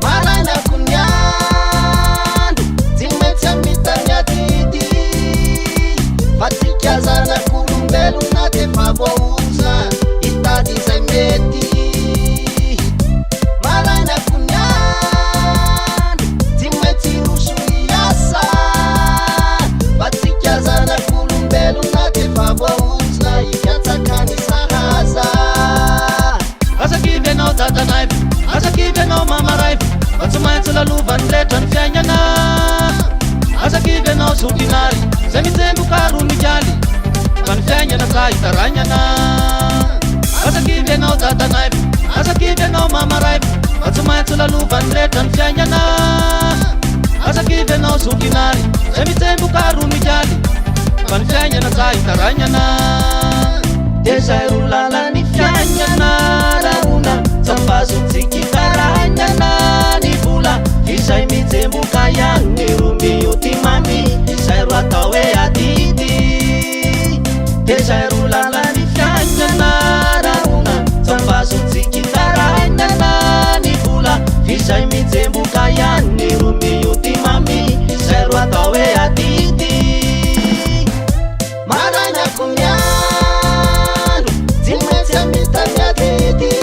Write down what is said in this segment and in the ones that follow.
Marainako ny andro, tsy maintsy hamita ny adidy. Fa tsika zanak'olombelona d'efa voaozona hitady izay mety. Marainako ny andro, tsy maintsy hiroso hiasa. Fa tsika zanak'olombelona d'efa voaozona hikatsaka ny sahaza. Aza kivy ianao dadanaivo, aza kivy ianao mama raivo, fa tsy maintsy lalovan'ny rehetra ny fiainana. Aza kivy ianao zokinary, zay mitsemboka ro mikaly, fa ny fiainana tsa itarainana. Aza kivy ianao dadanaivo, aza kivy ianao mama raivo, fa tsy maintsy lalovan'ny rehetra ny fiainana. Aza kivy ianao zokinary, zay mitsemboka ro mikaly, fa ny fiainana tsa itarainana. Dia zay ro lalan'ny fiainana rahona, Tsambazotsika itarainana ny vola. Izay mitsemboka ihany ro mioty mamy, izay ro atao hoe adidy. Dia zay ro lalan'ny fiainana rahona, Tsambazotsika itarainana ny vola. Izay mitsemboka ihany ro mioty mamy, izay ro atao hoe adidy. Marainako ny andro, tsy maintsy hamita ny adidy.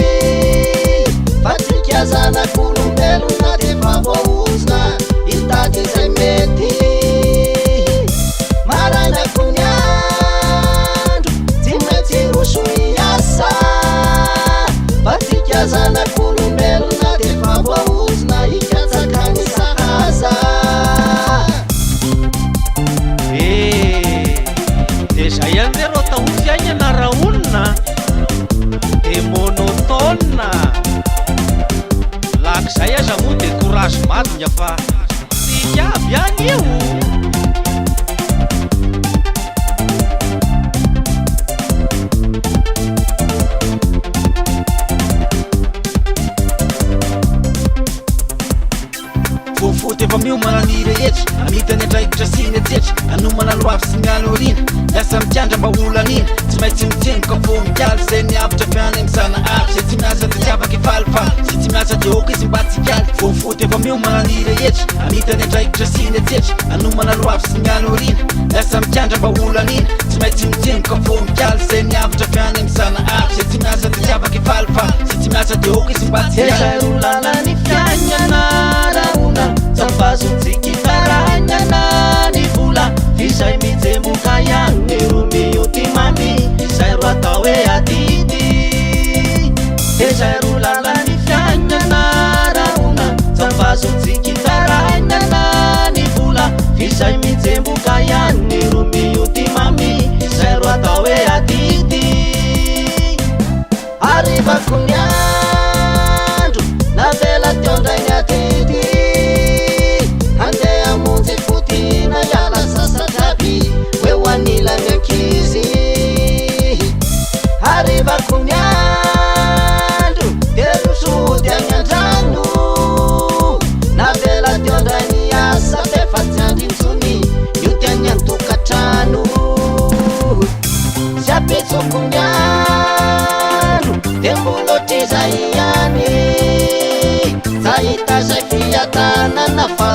Fa tsika zanak'olombelona d'efa voaozona hitady izay mety. Marainako ny andro, tsy maintsy hiroso hiasa. Fa tsika zanak'olombelona d'efa voaozona hikatsaka ny sahaza. Eh! Dia zay ihany re ro atao hoe fiainana rahonina a! Dia monotone! Lak'izay aza moa dia courage madinga fa tsika aby ihany io! Voafoty efa miomana ny rehetra Hamita ny andraikitra sy ny etsetra Hanomana ny hoavy sy ny any aoriana Miasa mikandra mba ho laniana Tsy maintsy mitsemboka fo mikaly Izay miavotra avy any amin'ny Zanahary Izay tsy miasa dia tsy afaka hifaly Fa izay tsy miasa dia aoka izy mba tsy hikaly Voafoty efa miomana ny rehetra Hamita ny andraikitra sy ny etsetra Hanomana ny hoavy sy ny any aoriana Miasa mikandra mba ho laniana Tsy maintsy mitsemboka fo mikaly Izay miavotra avy any amin'ny Zanahary Izay tsy miasa dia tsy afaka hifaly Fa izay tsy miasa dia aoka izy mba tsy hikaly Izay ro lalan'ny fiainana rahona Tsapazontsika itarainana ny vola Izay mitsemboka ihany ro mioty mamy Izay ro atao hoe adidy Izay ro lalan'ny fiainana rahona Tsapazontsika itarainana ny vola Izay mitsemboka ihany ro mioty mamy Izay ro atao hoe adidy Harivako ny andro, navela teo indray ny adidy. Handeha hamonjy fodiana hiala sasatra aby ho eo anilan'ny ankizy. Harivako ny andro, dia roso hody any an-trano. Navela teo indray ny asa f'efa tsy andry intsony ny hody any an-tokantrano. Tsy apetsoko ny andro dia mbola ohatr'izay ihany. Tsy ahita izay fiadanana fa.